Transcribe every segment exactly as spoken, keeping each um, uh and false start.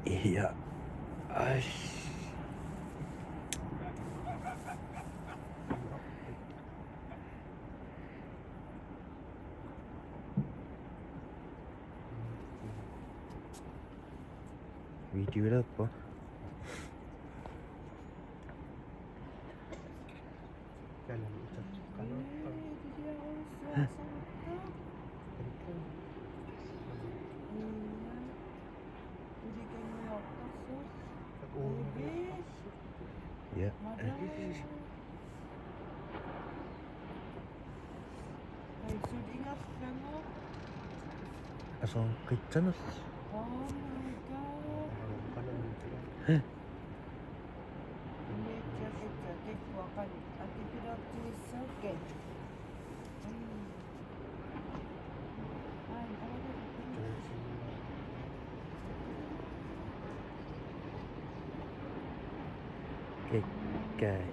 Ja. Ai. Videolerpoq. Ja. Asoqitsanersoq. Oh my God. Kikkai.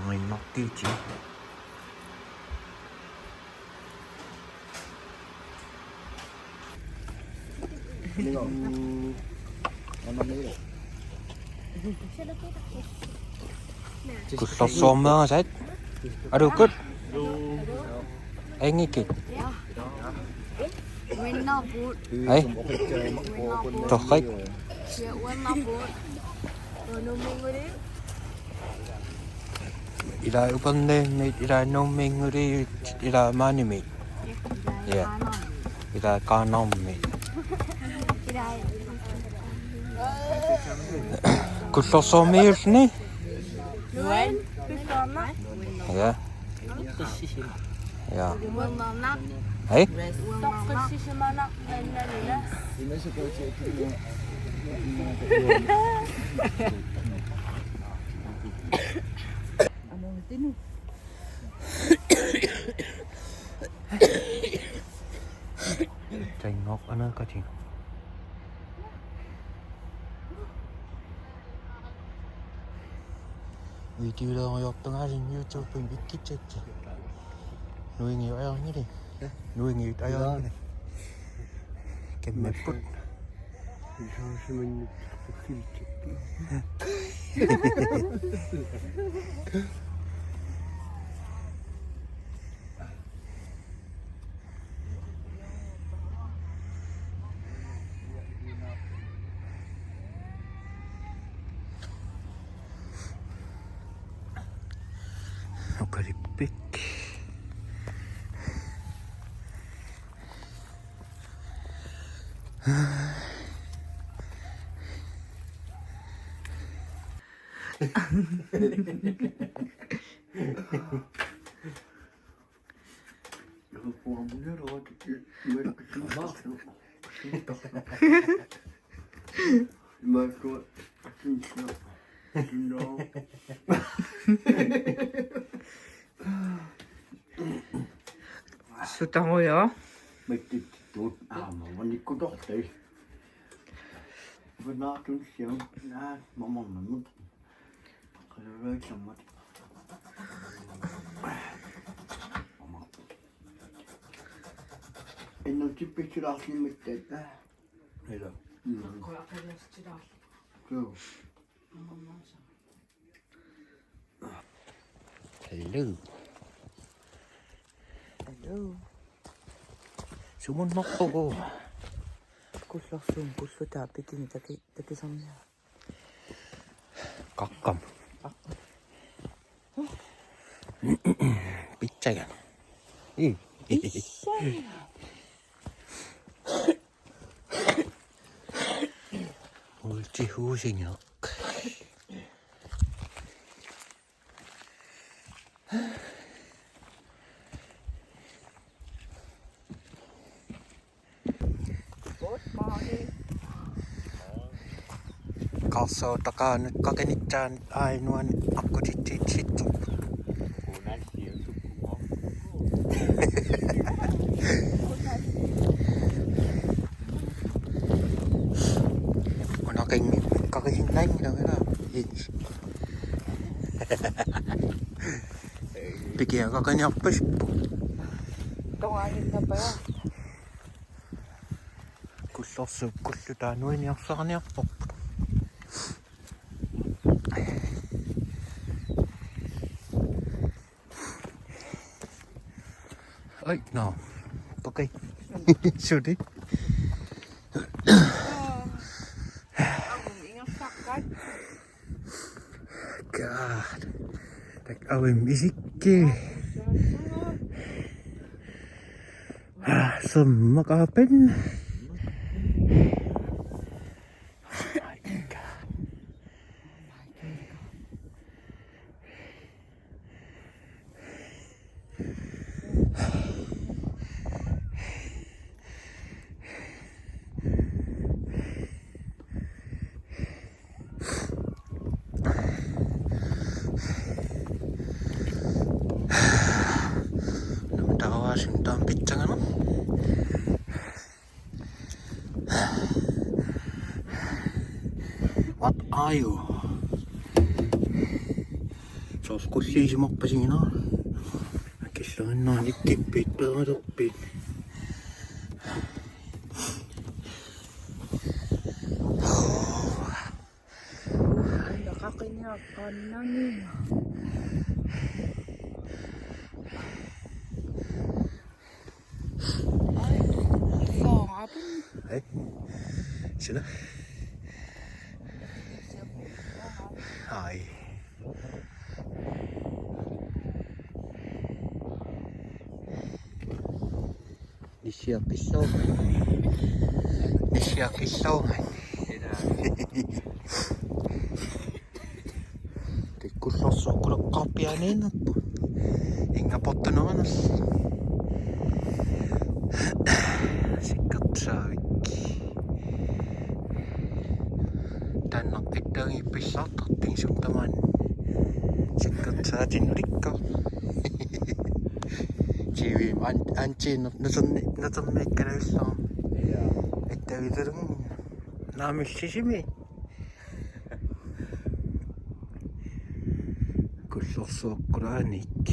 Nuinnartuutit. Kullorsuarmik aasiit. Aluukkut. Ingikkit. Uinnarpugut. Ai. Uinnarpugut. Torrak. Ja, uinnarpugut. Uinnarpugut. Ila Upernavimmit, ila Nuummiit, ila maanimiit. Ja. Ila Qaanaarmiit. Kullorsuarmiulluni. Ja. Ja. Hej. Tengok anak kecil. Videoliortungaasiit YouTube-imi ikkuttakka. Nuingi ajorngili. Nuingi ajorngili. Kemmepput. Ukalippik. Sutaruja. Mittittut aamma manikkutortai. Vanaartun siam naa mamornamut. Qalulaitsammat. Innuttippitsilaarlimmittatta. Ila. Mm. Suu. Hello. Hello. Sumunnerpoq. Kullorsuup kullutaa pikini taki-, takisarniarlugu. Qaqqami. Qaqqami. Pitsagami. Ii. Pitsagami. Multihuusinngorpoq. Good morning. Qarsoortaqaanut qaqinitsaanut aajuna aqqutitsitsitsisoq. Unaqin qaqisinnanngilaq. Pikiaq qaqiniarpasippoq. Tungaanut napaa. Kullorsuup kullutaa nuiniarsaarniarparput. Ai, no. Okay. Suli. God. Tak awim isikki. Ah, sumaqapen. Namtarawaasum taam pitsanganaq. What are you? Soorlu qulliisimarpasiginera. Akillerinnaa nikkippiit peeralerpiit. Qaqiniaqqaannanngilaq. Ai, soorapin. Ai. Sina. Ai. Nissiaqqissaaq. Nissiaqqissaaq. Tikkullersuukkulaqqaarpiaaniinnarput. Ingaportuneruners. Sikkersaavik. Taanna ittagiippassaartarput sum tamaani. Sikkersaatinnut ulikka. T V an-, antenna naterni-, naterniikkaluarlugu. Ja. Ittavitalugu. Naamik Sisimiut. Kullorsuukkulaannik.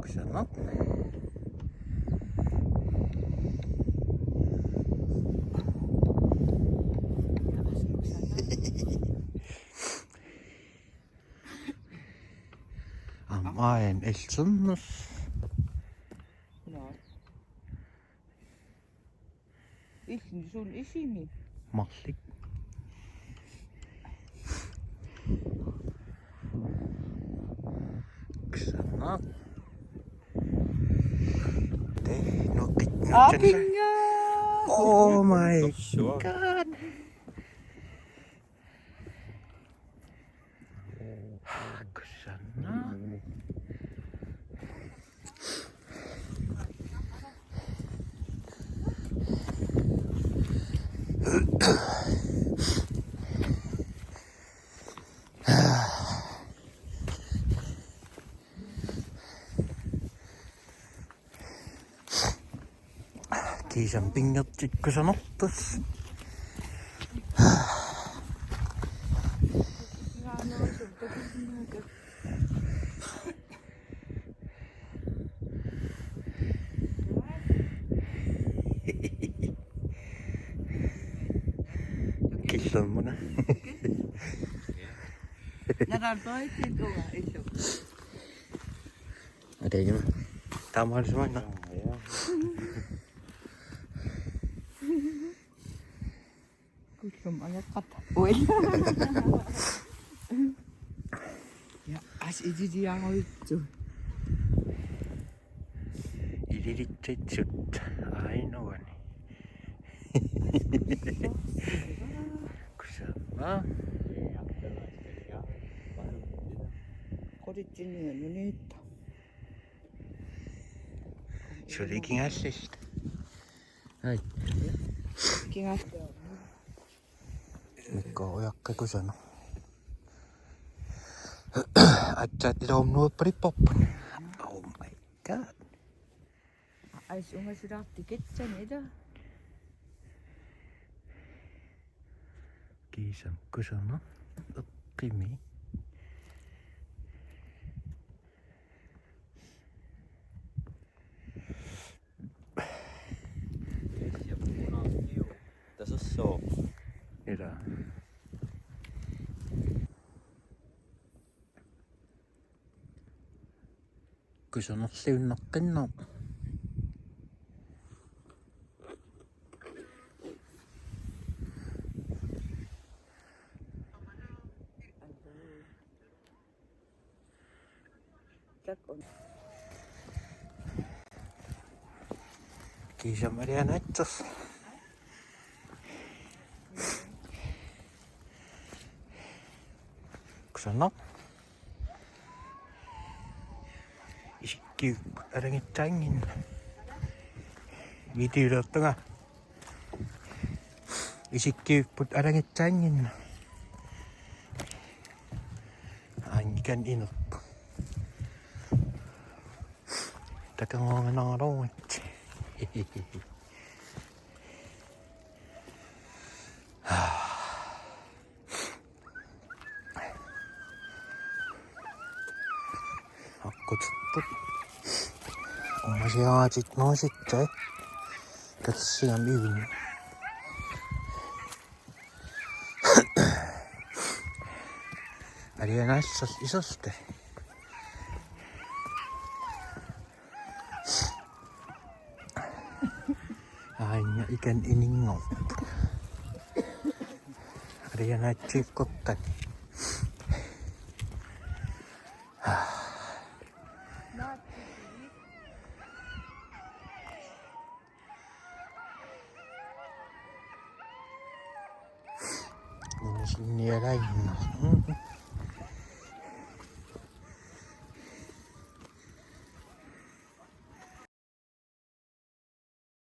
Kusanaq. Aamma en elternus. Nå. Illit suut isigit? Marluk. Kusanaq. Tee, nukkit, nukkit. Apinga. Oh my God. Kusanaq. Kiisami pinngortikkusanarput. Tammuna. Naraartoitin uga illu. Ade jima. Tamarsuanna. Kullum angaqqat. Ui. Ja, as itidiaruitsu. Ililitsitsut ainuani. Kusama. Qulitsinnianuniitta. Suli kingaallit. Ai. Kingaallit. Mikko ujaqqi kusama. Atsat ilumut paripput. Oh my god. Ais ungasiraarti kitsani ila. Kiisam kusama. Eqqimi. Tasossooq. Ila. Kusanerliunnaqqinneq. Kiisam alianaatsoq. Kusanaq. Isikkiupput alanngitsaannginnami. Videoliortunga. Isikkiupput alanngitsaannginnami. Aana ikan inerput. Takanngornaraluarput. Aqquterput. Uumasiatit nuusitsai. Katersigami ivin. Alianaatsoq iserluta. Aana ikan ininngorput. Alianaatsiukkukkami. Nunasinialainna.